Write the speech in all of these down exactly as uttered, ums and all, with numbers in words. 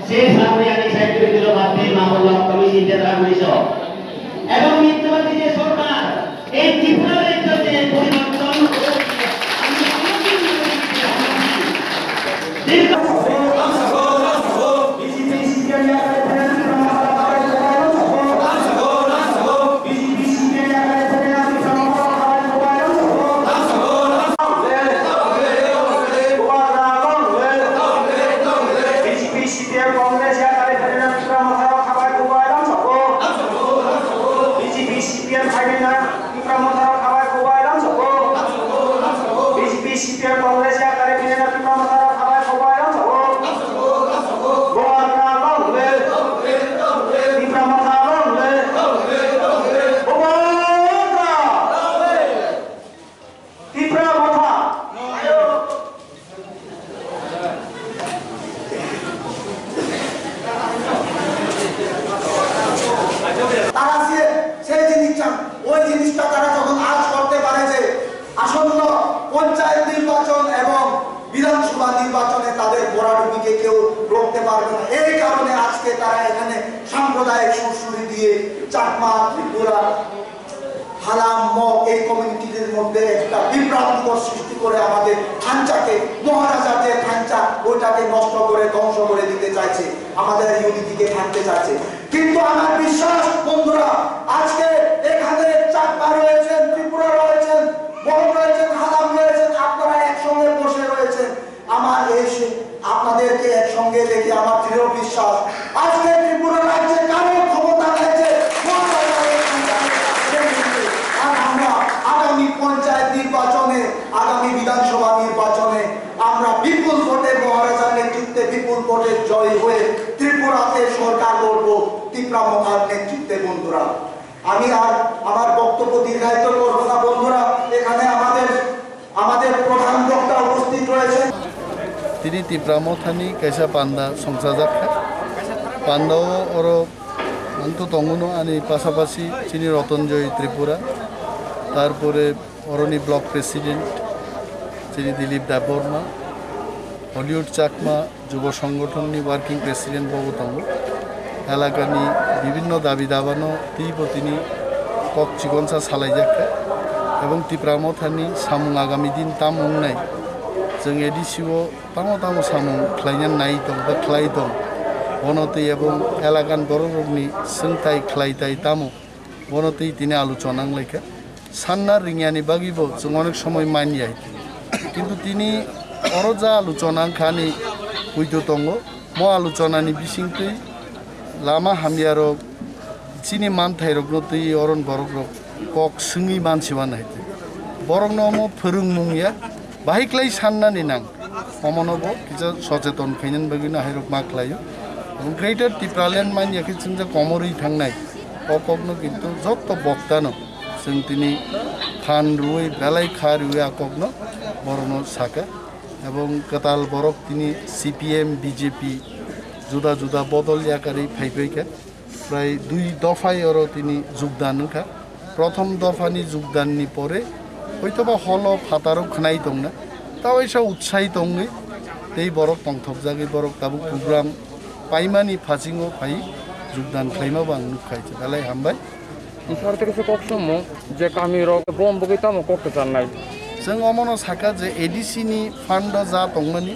শেষ আওয়ামী লীগ সাহিত্য বিদ্রোহ বাতিল মামলা কমিশন জেলা পুলিশ এবং মিথ্যাবাদী যে সরকার এই ত্রিপুরা রাজ্যতে পরিবর্তন দীর্ঘ Tipra Motha. তারা যে সেই জিনিসটা, ওই জিনিসটা তারা যখন আজ করতে পারে যে আসন্ন পঞ্চায়েত নির্বাচন এবং বিধানসভা নির্বাচনে তাদের ভরাডুবিকে কেউ রুখতে পারবে না, এই কারণে আজকে তারা এখানে সাম্প্রদায়িক সুরসুরি দিয়ে চাকমা, ত্রিপুরা, হালাম, মগ এই কমিউনিটিদের মধ্যে একটা বিভ্রান্তিকর সৃষ্টি করে আমাদের খাঞ্চাকে, মহারাজার যে খাঞ্চা, ওটাকে নষ্ট করে ধ্বংস করে দিতে চাইছে, আমাদের ইউনিটিকে ভাঙতে চাইছে। কিন্তু আমার বিশ্বাস বন্ধুরা, আজকে এখানে চাকমা রয়েছেন, ত্রিপুরা রয়েছেন, মগ রয়েছেন, হালাম রয়েছেন, আপনারা একসঙ্গে বসে রয়েছেন। আমার এই সে-, আপনাদেরকে একসঙ্গে দেখে আমার দৃঢ় বিশ্বাস, আজকে ত্রিপুরা রাজ্যে কারো ক্ষমতা নাই যে মহারাজার এই খাঞ্চাকে কেড়ে নিতে। আর আমরা আগামী পঞ্চায়েত নির্বাচনে, আগামী বিধানসভা নির্বাচনে আমরা বিপুল ভোটে, মহারাজার নেতৃত্বে বিপুল ভোটে জয়ী হয়ে ত্রিপুরাতে সরকার গড়ব তিপ্রা মথার নেতৃত্বে বন্ধুরা। আমি আর আমার বক্তব্য দীর্ঘায়িত করব না বন্ধুরা, এখানে আমাদের আমাদের প্রধান বক্তা উপস্থিত রয়েছেন। Tini Tipra Mothani kaisa panda songchajak kha. Panda o oro mangto tongo no ani pasapasi chini Rotonjoy Tripura, tarpore oroni block president chini Dilip Debbarma, Hollywood Chakma, Jubo Songothonni Working President bo tongo. Elakani bibinno dabi dabano twibo tini kok chikonsa salaijak kha. Ebong Tipra Mothani samung agami din tamo wngnai, chwng A D C o tamo tamo samung khlaina nai tong ba khlai tong, bono twi ebong elakan borok rokni swngthai khlai tai tamo, bono twi tini aluchona wnglaikha. Sanna ringyani bagwi bo chwng onek somoi manya. Kintu tini oro ja aluchona wngkha ani puitu tongo. Mo aluchonani bisingtwi lama hamyarok, chini manthairokno twi oron borokrok kok swngwi mansiwana hai twi. Borokno omo phwrwngmung ya, bahai klai sannani nang. Omono bo kisa socheton khainani bagwino hairok ma khlaio. Greater Tipraland manya khe chwngjak komorwi thangnai. O kokno kintu jotto boktano chwng tini phan rwui, belai kha rwui a kokno borokno saka. Ebong kwtal borok tini C P M, B J P juda juda bodol yakarwi phaiphai kha. Prai dui dophai oro tini jugdan wngkha. Prothom dophani jugdanni pore hoitoba holo phataro khwnai tongna. Tawaisa utsahi tongwi tei borok tongthokjagwi borok tabuk program paimani phasingo phai jugdan khlaima bo ang nukha. Belai hambai. Sir, tei kisa kok somo je kami rok bom bugui tamo kok kwcharnai. Chwng omono saka je A D C ni fund o ja tongmani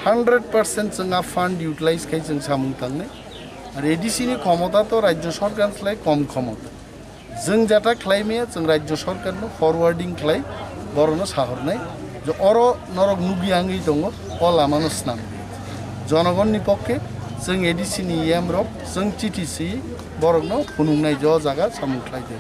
hundred percent chwng a fund utilize khai chwng samung tangnai. Ar A D C ni khomota to rajyo sorkar slai kom khomota. Chwng jeta khlai maya chwng rajyo sorkar no forwarding khlai borokno sahornai je oro norok nugwi angwi tongo o lama no swnam. Jonogonni pokke chwng A D C ni E M rok chwng chithi si borokno phunuknai je o jaga samung khlai di.